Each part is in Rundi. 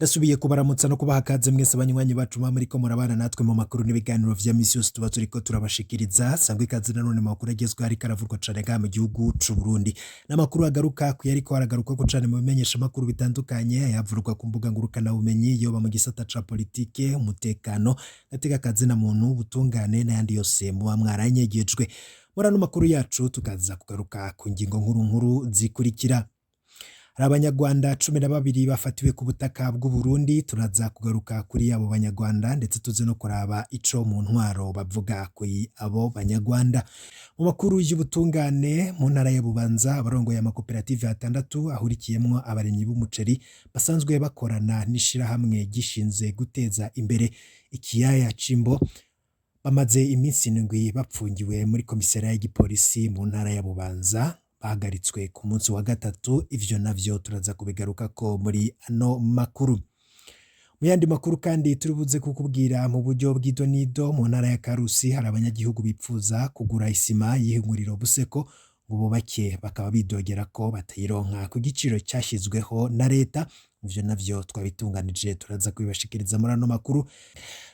Ndasubiye kubaramutsa no kubaha kaze mwese banywanyi bacu muba muriko murabana natwe mu makuru n'ibiganiro vya misi yose tuba turiko turabashikiriza. Sangwa ikaze nanone mu makuru agezweho ariko aravurwa cane ngaha mu gihugu c'u Burundi. N'amakuru agaruka kuyariko aragarukwako cane mu bimenyeshamakuru bitandukanye, ayavurwa ku mbuga ngurukanabumenyi, yoba mu gisata ca politike, umutekano, agateka ka zina muntu, ubutungane n'ayandi yose muba mwaranyegejwe. Muri ano makuru yacu tukaza kugaruka ku ngingo nkuru nkuru zikurikira. Hari abanyarwanda 12 bafatiwe ku butaka bw'u Burundi, turaza kugaruka kuri abo banyarwanda ndetse tuze no kuraba ico mu ntwaro bavuga kuri abo banyarwanda. Mu makuru y'ubutungane mu ntara ya Bubanza, abarongoye amakoperative atandatu ahurikiyemwo abarimyi b'umuceri basanzwe bakorana n'ishirahamwe gishinze guteza imbere ikiyaya c'Imbo, bamaze iminsi 7 bapfungiwe muri komisariya y'igipolisi mu ntara ya Bubanza, bahagaritswe ku munsi wa gatatu. Ivyo navyo turaza kubigarukako muri ano makuru. Mu yandi makuru kandi turibuze kukubwira mu buryo bw'idonido, mu ntara ya Karusi hari abanyagihugu bipfuza kugura isima y'ihinguriro Buseko ngo bubake, bakaba bidogera ko batayironka ku giciro cyashyizweho na leta. Ivyo navyo twabitunganije, turaza kubibashikiriza muri ano makuru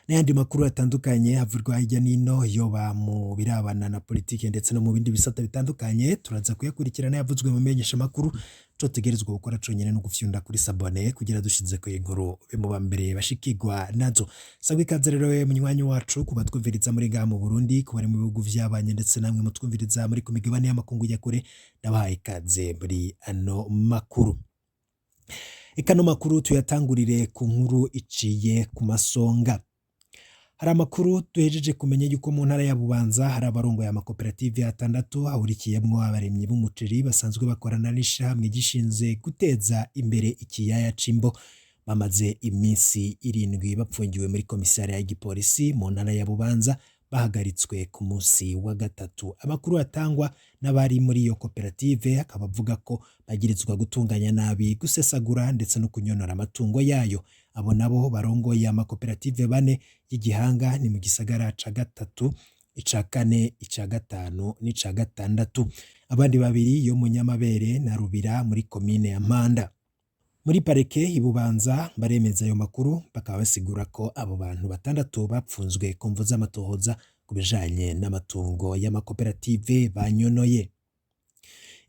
n'ayandi makuru atandukanye avurwa hirya n'ino, yoba mu birabana na politike ndetse no mu bindi bisata bitandukanye. Turaza kuyakurikirana yavuzwe mu menyeshamakuru. Ico tutegerezwa gukora conyene no gufyonda kuri s'abonner kugira dushizeko inkuru ube mu bambere bashikirwa nazo. Sangwa ikaze rero wewe munywanyi wacu, kuba twumviriza muri ngaha mu Burundi, kuba ari mu bihugu vyabanye, ndetse namwe mutwumviriza muri ku migabane y'amakungu ya kure, ndabahaye ikaze muri ano makuru. Eka ano makuru tuyatangurire ku nkuru iciye ku masonga. Hari amakuru duhejeje kumenya yuko mu ntara ya Bubanza hari abarongoye amakoperative atandatu ahurikiyemwo abarimyi b'umuceri basanzwe bakorana n'ishirahamwe gishinze guteza imbere ikiyaya c'Imbo, bamaze iminsi 7 bapfungiwe muri komisariya y'igipolisi mu ntara ya Bubanza, bahagaritswe ku munsi wa gatatu. Amakuru atangwa n'abari muri iyo koperative akaba avuga ko bagirizwa gutunganya nabi, gusesagura ndetse no kunyonora amatungo yayo. Abo nabo barongoye amakoperative bane y'Igihanga, ni mu gisagara ca gatatu, ica kane, ica gatanu n'ica gatandatu. Abandi babiri yo mu Nyamabere na Rubira muri komine ya Mpanda. Muri parike i Bubanza baremeza ayo makuru, bakaba basigura ko abo bantu batandatu bapfunzwe ku mvo z'amatohoza ku bijanye n'amatungo y'amakoperative banyonoye.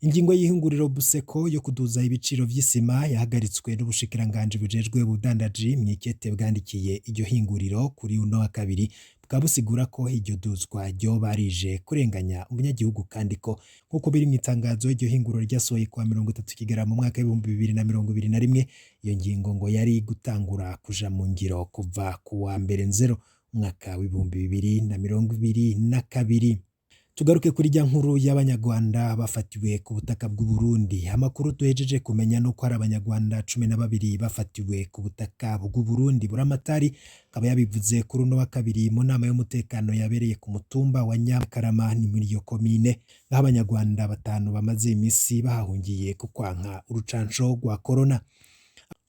Ingingo y'ihinguriro Buseko yo kuduza ibiciro vy'isima yahagaritswe n'ubushikiranganji bujejwe ubudandaji mw'ikete bwandikiye iryo hinguriro kuri uno wa kabiri, bukaba busigura ko iryo duzwa ryoba rije kurenganya umunyagihugu, kandi ko nk'uko biri mw'itangazo iryo hinguriro ryasohoye kuwa 30 Kigarama mu mwaka w'2021, iyo ngingo ngo yari gutangura kuja mu ngiro kuva ku wa mbere nzero umwaka w'2022. Tugaruke kuri rya nkuru y'abanyarwanda bafatiwe ku butaka bw'u Burundi. Amakuru duhejeje kumenya nuko hari abanyarwanda 12 bafatiwe ku butaka bw'u Burundi. Buramatari akaba yabivuze kuri uno wa kabiri mu nama y'umutekano yabereye ku mutumba wa Nyakarama, ni muri iyo komine, aho abanyarwanda 5 bamaze imisi bahahungiye ku kwanka urucanco rwa corona.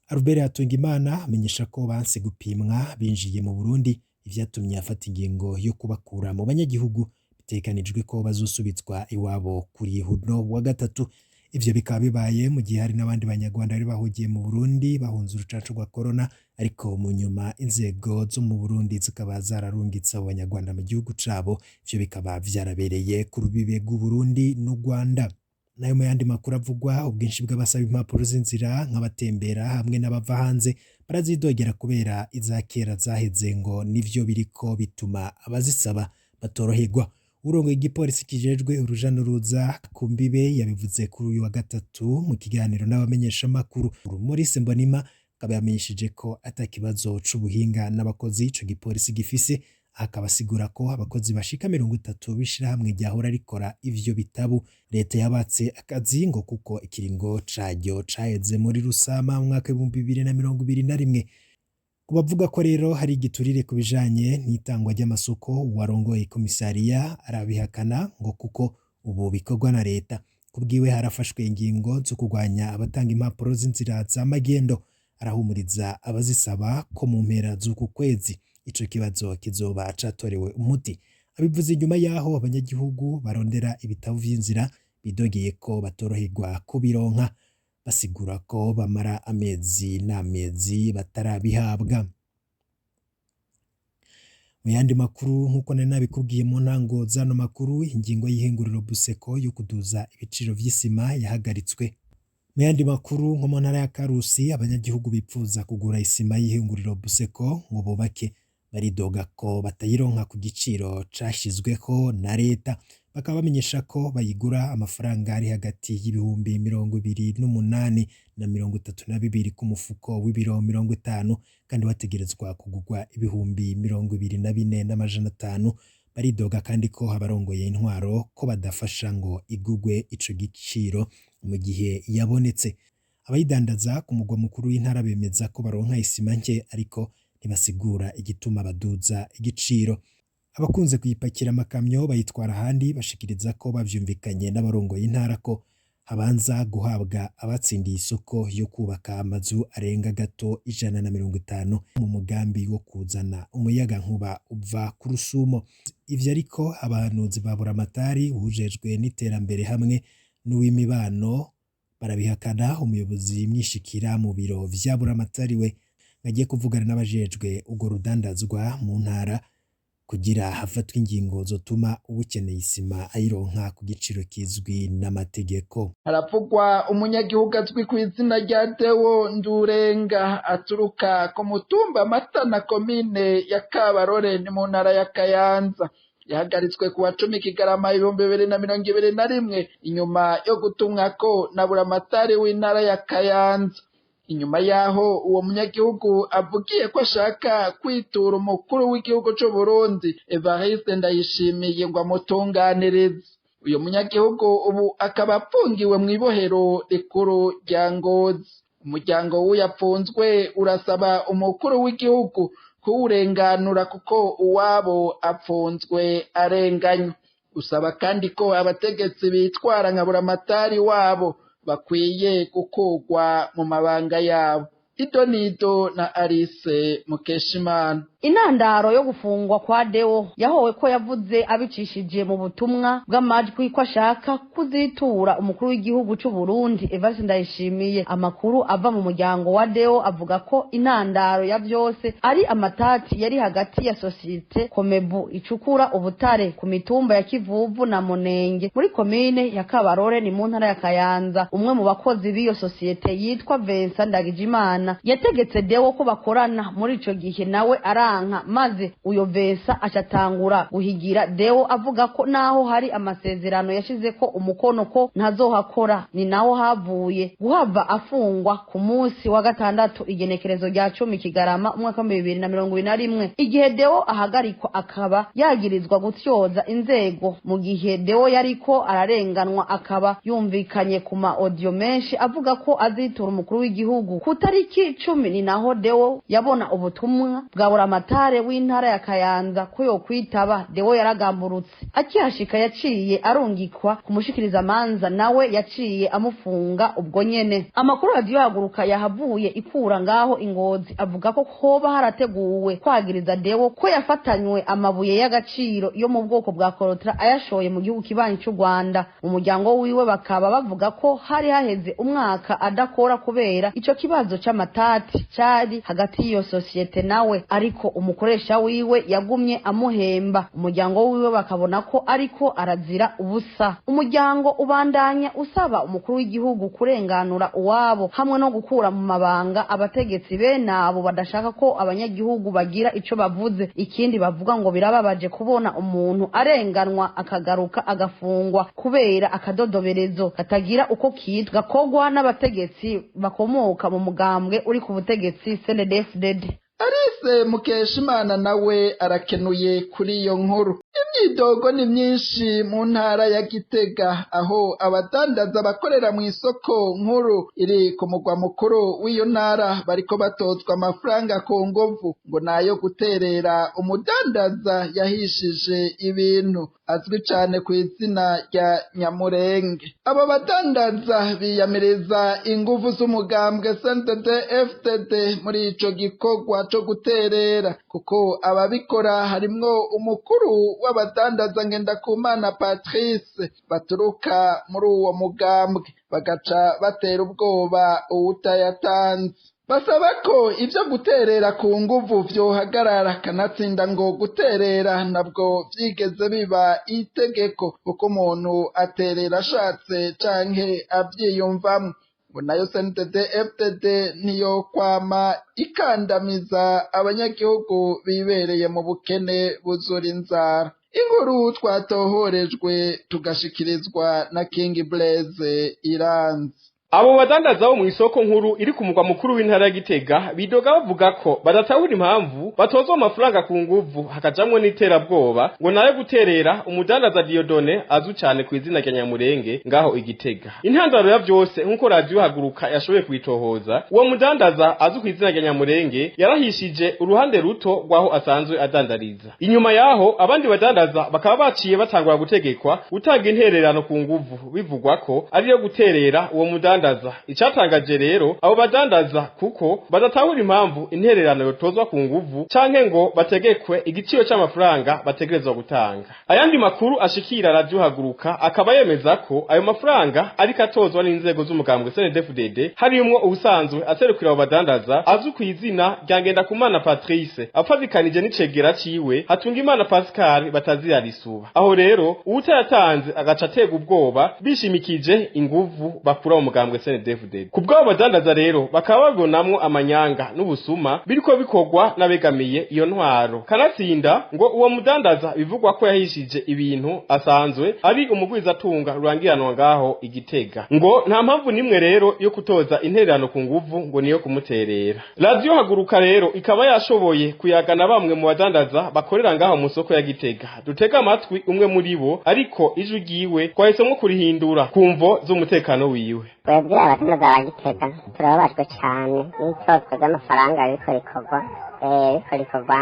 Albert Hatungimana amenyesha ko banse gupimwa binjiye mu Burundi, ivyatumye afata ingingo yo kubakura mu banyagihugu. Bitegekanijwe ko bazosubizwa iwabo kuri uno wa gatatu. Ivyo bikaba bibaye mu gihe hari n'abandi banyarwanda bari bahugiye mu Burundi bahunze urucanco rwa corona, ariko mu nyuma inzego zo mu Burundi zikaba zararungitse abo banyarwanda mu gihugu cabo. Ivyo bikaba vyarabereye ku rubibe rw'u Burundi n'u Rwanda. Nayo mu yandi makuru avugwa, ubwinshi bw'abasaba impapuro z'inzira nk'abatembera hamwe n'abava hanze barazidogera kubera iza kera zaheze, ngo nivyo biriko bituma abazisaba batoroherwa. Urongoye igipolisi kijejwe uruja n'uruza ku mbibe yabivuze kuri uyu wa gatatu mu kiganiro n'abamenyeshamakuru. Maurice Mbonima akaba yamenyesheje ko ata kibazo c'ubuhinga n'abakozi ico gipolisi gifise, akaba asigura ko abakozi bashika 30 b'ishirahamwe ryahora rikora ivyo bitabu leta yabatse akazi, ngo kuko ikiringo caryo caheze muri Rusama mu mwaka w'2021. Ku bavuga ko rero hari igiturire ku bijanye n'itangwa ry'amasoko, uwarongoye komisariya arabihakana, ngo kuko ubu bikorwa na leta. Kubwiwe harafashwe ingingo zo kurwanya abatanga impapuro z'inzira za magendo. Arahumuriza abazisaba ko mu mpera z'uku kwezi ico kibazo kizoba catorewe umuti. Abivuze inyuma yaho abanyagihugu barondera ibitabo vy'inzira bidogeye ko batoroherwa kubironka. Basigura ko bamara amezi n'amezi batarabihabwa. Mu yandi makuru, nk'uko nari nabikubwiye mu ntango z'ano makuru, ingingo y'ihinguriro Buseko yo kuduza ibiciro vy'isima yahagaritswe. Mu yandi makuru, nko mu ntara ya Karusi, abanyagihugu bipfuza kugura isima y'ihinguriro Buseko ngo bubake baridoga ko batayironka ku giciro cashizweho na leta. Bakaba bamenyesha ko bayigura amafaranga ari hagati y'28,000 na 32,000 ku mufuko w'ibiro 50, kandi bategerezwa kugurwa 24,500. Baridoga kandi ko abarongoye intwaro ko badafasha ngo igugwe ico giciro mu gihe yabonetse. Abayidandaza ku mugwa mukuru w'intara bemeza ko baronka isima nke, ariko ntibasigura igituma baduza igiciro. Abakunze kuyipakira amakamyo bayitwara ahandi bashikiriza ko bavyumvikanye n'abarongoye intara ko habanza guhabwa abatsindiye isoko yo kubaka amazu arenga gato 150 mu mugambi wo kuzana umuyagankuba uva ku Rusumo. Ivyo ariko abahanuzi ba Buramatari, uwujejwe n'iterambere hamwe n'uw'imibano barabihakana. Umuyobozi mwishikira mu biro vya Buramatari we agiye kuvugana n'abajejwe urwo rudandazwa mu ntara kugira hafatwe ingingo zotuma uwukeneye isima ayironka ku giciro kizwi n'amategeko. Haravugwa umunyagihugu azwi ku izina rya Deo Ndurenga aturuka ku mutumba Matana, komine ya Kabarore, ni mu ntara ya Kayanza. Yahagaritswe ku wa 10 Kigarama 2021 inyuma yo gutumwako na Buramatari w'intara ya Kayanza. Inyuma yaho uwo munyagihugu avugiye ko ashaka kwitura umukuru w'igihugu c'u Burundi Evariste Ndayishimiye ngo amutunganirize. Uyu munyagihugu ubu akaba apfungiwe mw'ibohero rikuru rya Ngozi. Umuryango w'uyapfunzwe urasaba umukuru w'igihugu kuwurenganura kuko uwabo apfunzwe arenganywa. Usaba kandi ko abategetsi bitwara nka Buramatari wabo bakwiye gukurwa mu mabanga yabo. Idonido na Alice Mukeshimana. Intandaro yo gufungwa kwa Deo yahowe ko yavuze abicishije mu butumwa bw'amajwi ko ashaka kuzitura umukuru w'igihugu c'u Burundi Evariste Ndayishimiye. Amakuru ava mu muryango wa Deo avuga ko intandaro ya vyose ari amatati yari hagati ya sosiyete Komebu icukura ubutare ku mitumba ya Kivuvu na Munenge muri komine ya Kabarore, ni mu ntara ya Kayanza. Umwe mu bakozi b'iyo sosiyete yitwa Vincent Ndagijimana yategetse Deo ko bakorana muri ico gihe, nawe aranka, maze uyo Vincent acatangura guhigira Deo avuga ko naho hari amasezerano yashize ko umukono ko ntazohakora. Ni naho havuye guhava afungwa ku munsi wa gatandatu, igenekerezo rya 10 Kigarama umwaka wa 2021. Igihe Deo ahagarikwa akaba yagirizwa gutyoza inzego, mu gihe Deo yariko ararenganwa akaba yumvikanye ku ma audio menshi avuga ko azitura umukuru w'igihugu. Ku tariki 10 ni naho Deo yabona ubutumwa bwa Buramatare w'intara ya Kayanza ko yokwitaba. Deo yaragamburutse, akihashika yaciye arungikwa kumushikiriza amanza, nawe yaciye amufunga ubwo nyene. Amakuru radiyo Haguruka yahavuye ikura ngaho Ingozi avuga ko hoba harateguwe kwagiriza Deo ko yafatanywe amabuye y'agaciro yo mu bwoko bwa korotra ayashoye mu gihugu kibanyi cy'u Rwanda. Mu muryango wiwe bakaba bavuga ko hari haheze umwaka adakora kubera ico kibazo c'amatati cari hagati y'iyo sosiyete nawe, ariko umukoresha wiwe yagumye amuhemba. Umuryango wiwe bakabona ko ariko arazira ubusa. Umuryango ubandanya usaba umukuru w'igihugu kurenganura uwabo hamwe no gukura mu mabanga abategetsi bene abo badashaka ko abanyagihugu bagira ico bavuze. Ikindi bavuga ngo birababaje kubona umuntu arenganwa akagaruka agafungwa kubera akadodoberezo katagira uko kitwa gakogwa n'abategetsi bakomoka mu mugambwe uri ku butegetsi CNDD-FDD. Alice Mukeshimana nawe arakenuye kuri iyo nkuru. Imyidogo ni myinshi mu ntara ya Gitega, aho abadandaza bakorera mu isoko nkuru iri ku mugwa mukuru w'iyo ntara bariko batozwa amafaranga ku nguvu ngo nayo guterera umudandaza yahishije ibintu azwi cane ku izina rya Nyamurenge. Abo badandaza biyamiriza inguvu z'umugambwe CNDD-FDD muri ico gikorwa co guterera, ku Kuko ababikora harimwo umukuru w'abadandaza Ngendakumana Patrice baturuka muri uwo mugambwe, bagaca batera ubwoba uwutayatanze. Basaba ko ivyo guterera ku nguvu vyohagarara, kanatsinda ngo guterera nabwo vyigeze biba itegeko, kuko umuntu aterera ashatse canke avyiyumvamwo. Ngo nayo CNDD FDD niyo kwama ikandamiza abanyagihugu bibereye mu bukene buzura inzara. Inkuru twatohorejwe tugashikirizwa na King Blaise Iranzi. Abo badandaza bo mu isoko nkuru iri ku mugwa mukuru w'intara ya Gitega bidoga bavuga ko badatahura impamvu batozwa amafaranga ku nguvu, hakajamwo n'iterabwoba ngo nayo guterera umudandaza Diodone azwi cane ku izina rya Nyamurenge ngaho Igitega. Intandaro ya vyose, nk'uko radiyo Haguruka yashoboye kuyitohoza, uwo mudandaza azwi ku izina rya Nyamurenge yarahishije uruhande ruto rw'aho asanzwe adandariza. Inyuma yaho abandi badandaza bakaba baciye batangura gutegekwa gutanga intererano ku nguvu, bivugwa ko ariyo guterera uwo mudandaza. Icatangaje rero abo badandaza, kuko badatahura impamvu intererano yotozwa ku nguvu canke ngo bategekwe igiciro c'amafaranga bategerezwa gutanga. Ayandi makuru ashikira radiyo Haguruka akaba yemeza ko ayo mafaranga ariko atozwa n'inzego z'umugambwe CNDD-FDD, harimwo ubusanzwe aserukira abo badandaza azwi ku izina rya Ngendakumana Patrice afatikanije n'icegera ciwe Hatungimana Pascal batazira risuba. Aho rero uwutayatanze agaca aterwa ubwoba bishimikije inguvu bakura mu mugambwe CNDD-FDD. Ku bw'abo badandaza rero bakaba babibonamwo amanyanga n'ubusuma biriko bikorwa n'abegamiye iyo ntwaro. Kanatsinda ngo uwo mudandaza bivugwa ko yahishije ibintu asanzwe ari umugwizatunga rurangiranwa ngaho Igitega, ngo nta mpamvu nimwe rero yo kutoza intererano ku nguvu ngo niyo kumuterera. Radiyo Haguruka rero ikaba yashoboye kuyagana bamwe mu badandaza bakorera ngaho mu soko ya Gitega. Dutega amatwi umwe muri bo, ariko ijwi ryiwe twahisemwo kurihindura ku mvo z'umutekano wiwe. Twebwe abadandaza ba Gitega turababajwe cyane n'itozwa ry'amafaranga ririko rikorwa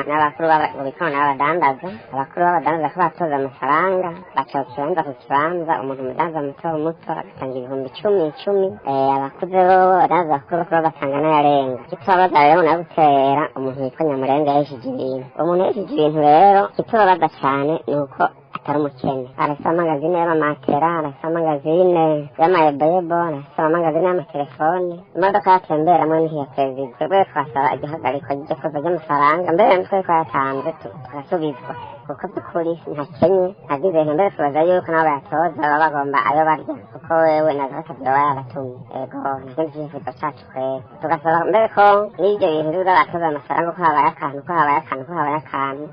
n'abakuru b'abikona n'abadandaza. Abakuru b'abadandaza ko batoza amafaranga, baca ku kibanza ku kibanza, umuntu umudandaza muto muto agatanga 10,000 icumi, abakuze bo abadandaza bakuru bakuru bagatanga n'ayarenga. Icyo tubabaza rero nawe gutera umuntu yitwa Nyamurenga yahishije ibintu, uwo muntu yahishije ibintu rero, icyo tubabaza cyane ni uko atari umukene. Arafise amangazine y'amamatera, arafise amangazine y'amayeboyebo, arafise amangazine y'amatelefone, imodoka yatemberamwo n'iya perezida. Twebwe twasaba igihagarikwa ry'iryo tozwa ry'amafaranga, mbere natwe twayatanze tugasubizwa, kuko by'ukuri ntakenye, ntagize ibintu. Mbere tubaza yuko nabo bayatoza baba bagomba ayo barya, kuko wewe naza batavyo baba yabatumye. Ego, nivyo vyifuzo cacu kwera. Tugasaba mbere ko n'ivyo bintu biza batoza amafaranga, ko habaye akantu, ko habaye akantu, ko habaye akantu,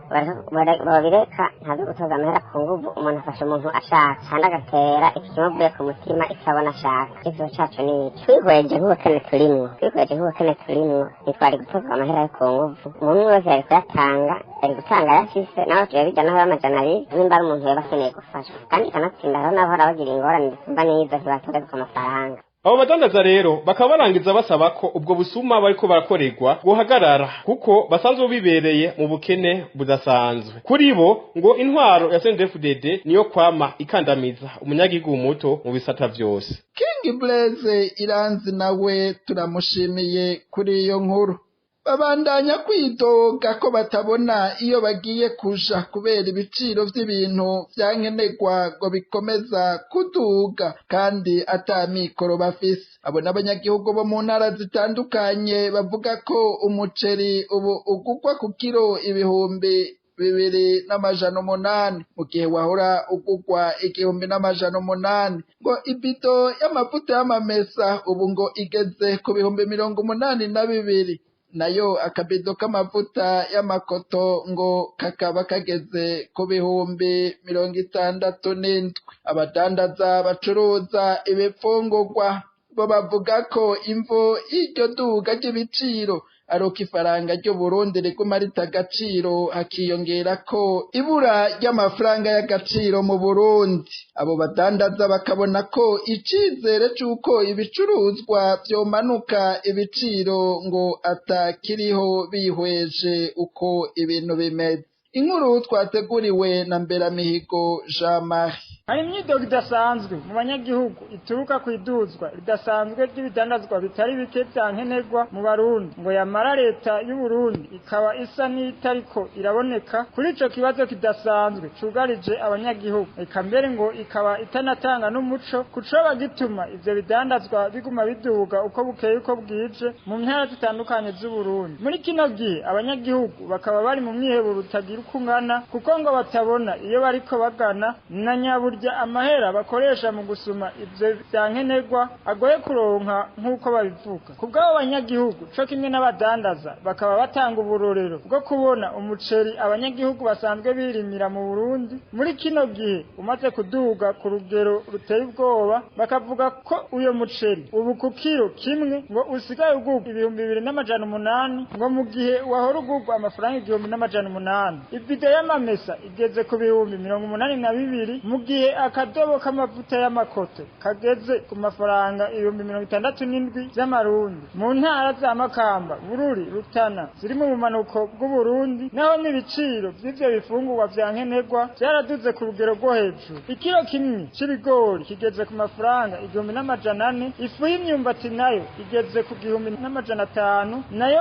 bobireka. Ntazo gutoza amahera ku nguvu. Umuntu afasha umuntu ashaka kandi agatera ikimuvuye ku mutima, icyo abona ashaka. Icyifuzo cacu ni iki: twihweje nk'ubukene turimwo, twihweje nk'ubukene turimwo, ntitwari gutozwa amahera yo ku nguvu. Umuntu wese yari kuyatanga, yari gutanga ayafise, nawe tuba bijya naho 200, nimba ari umuntu yoba akeneye gufashwa. Kandi kanatsinda hariho n'abahora bagira ingorane zisumba n'izo, ntibatorezwa amafaranga. Abo badandaza rero bakaba barangiza basaba ko ubwo busuma bariko barakorerwa guhagarara, kuko basanzwe bibereye mu bukene budasanzwe. Kuri bo ngo intwaro ya CNDD-FDD niyo kwama ikandamiza umunyagihugu muto mu bisata vyose. King Blaise Iranzi nawe turamushimiye kuri iyo nkuru. Babandanya kwidoga ko batabona iyo bagiye kuja kubera ibiciro vy'ibintu vyankenerwa ngo bikomeza kuduga kandi ata mikoro bafise. Abo n'abanyagihugu bo mu ntara zitandukanye bavuga ko umuceri ubu ugugwa ku kiro 2800, mu gihe wahora ugugwa 1800. Ngo ibido y'amavuta y'amamesa ubu ngo igeze ku 82,000, nayo akabido k'amavuta y'amakoto ngo kakaba kageze ku 67,000. Abadandaza bacuruza ibifungurwa bo bavuga ko imvo y'iryo duga ry'ibiciro ari uko ifaranga ry'Uburundi riguma rita agaciro, hakiyongera ko ibura ry'amafaranga y'agaciro mu Burundi. Abo badandaza bakabona ko icizere c'uko ibicuruzwa vyomanuka ibiciro ngo atakiriho, bihweje uko ibintu bimeze. Inkuru twateguriwe na Mberamihigo Jean Marie. Hari imyidogo idasanzwe mu banyagihugu ituruka ku iduzwa ridasanzwe ry'ibidandazwa bitari bike vya nkenerwa mu Barundi, ngo yamara leta y'u Burundi ikaba isa n'itariko iraboneka kuri ico kibazo kidasanzwe cugarije abanyagihugu, eka mbere ngo ikaba itanatanga n'umuco kucoba gituma ivyo bidandazwa biguma biduga uko bukeye uko bwije mu ntara zitandukanye z'u Burundi. Muri kino gihe abanyagihugu bakaba bari mu mwiheburo utagira uko ungana, kuko ngo batabona iyo bariko bagana na nyaburya amahera bakoresha mu gusuma ivyo vya nkenerwa agoye kuronka nk'uko babivuga. Kubw'abo banyagihugu co kimwe n'abadandaza bakaba batanga uburorero bwo kubona umuceri abanyagihugu basanzwe birimira mu Burundi muri kino gihe umaze kuduga ku rugero ruteye ubwoba, bakavuga ko uyo muceri ubu ku kiro kimwe ngo usigaye ugurwa 2800, ngo mu gihe wahora ugurwa amafaranga 1800. Ibido y'amamesa igeze ku 82,000, mu gihe akadobo k'amavuta y'amakoto kageze ku mafaranga 67,000 vy'amarundi. Mu ntara za Makamba, Bururi, Rutana ziri mu bumanuko bw'Uburundi naho n'ibiciro vy'ivyo bifungurwa vya nkenerwa vyaraduze ku rugero rwo hejuru. Ikiro kimwe c'ibigori kigeze ku mafaranga 1400, ifu y'imyumbati nayo igeze ku 1500, nayo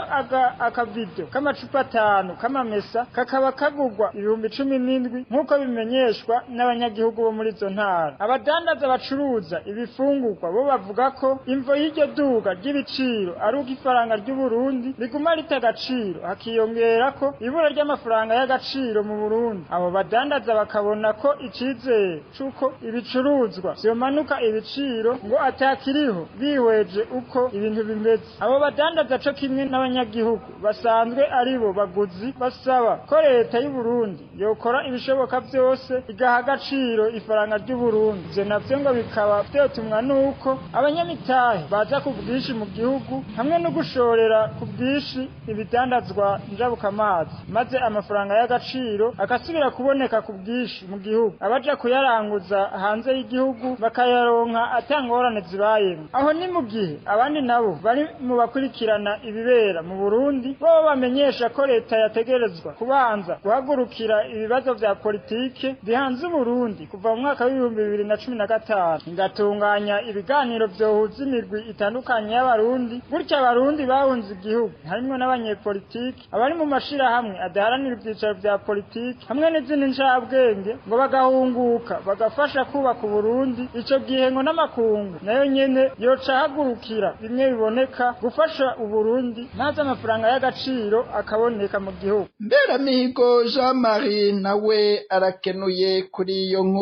akavido k'amacupa 5 k'amamesa kakaba kagurwa 17,000 nk'uko bimenyeshwa n'abanyagihugu bo muri izo ntara. Abadandaza bacuruza ibifungurwa bo bavuga ko imvo y'iryo duga ry'ibiciro ari uko ifaranga ry'u Burundi riguma rita agaciro, hakiyongera ko ibura ry'amafaranga y'agaciro mu Burundi. Abo badandaza bakabona ko icizere c'uko ibicuruzwa vyomanuka ibiciro ngo atakiriho bihweje uko ibintu bimeze. Abo badandaza co kimwe n'abanyagihugu basanzwe aribo baguzi basaba ko leta y'u Burundi yokora ibishoboka vyose igaha agaciro ifaranga ry'u Burundi. Ivyo navyo ngo bikaba vyotumwa nuko abanyamitahe baza ku bwinshi mu gihugu hamwe no gushorera ku bwinshi ibidandazwa njabukamazi, maze amafaranga y'agaciro agasubira kuboneka ku bwinshi mu gihugu, abaja kuyaranguza hanze y'igihugu bakayaronka atangorane zibayemwo. Aho ni mu gihe abandi nabo bari mu bakurikirana ibibera mu Burundi bo bamenyesha ko leta yategerezwa kubanza guhagurukira ibibazo vya politike bihanze Burundi kuva mu mwaka w'ibihumbi 2015, igatunganya ibiganiro vyohuza imigwi itandukanye y'Abarundi, gutyo Abarundi bahunze igihugu harimwo n'abanyepolitike, abari mu mashirahamwe adaharanira ivyicaro vya politike hamwe n'izindi ncabwenge, ngo bagahunguka bagafasha kubaka Uburundi. Ico gihe ngo n'amakungu nayo nyene yoca ahagurukira bimwe biboneka gufasha Uburundi, maze amafaranga y'agaciro akaboneka mu gihugu. Mberamihigo Jean Marie nawe arakenuye kuri iyo nkuru.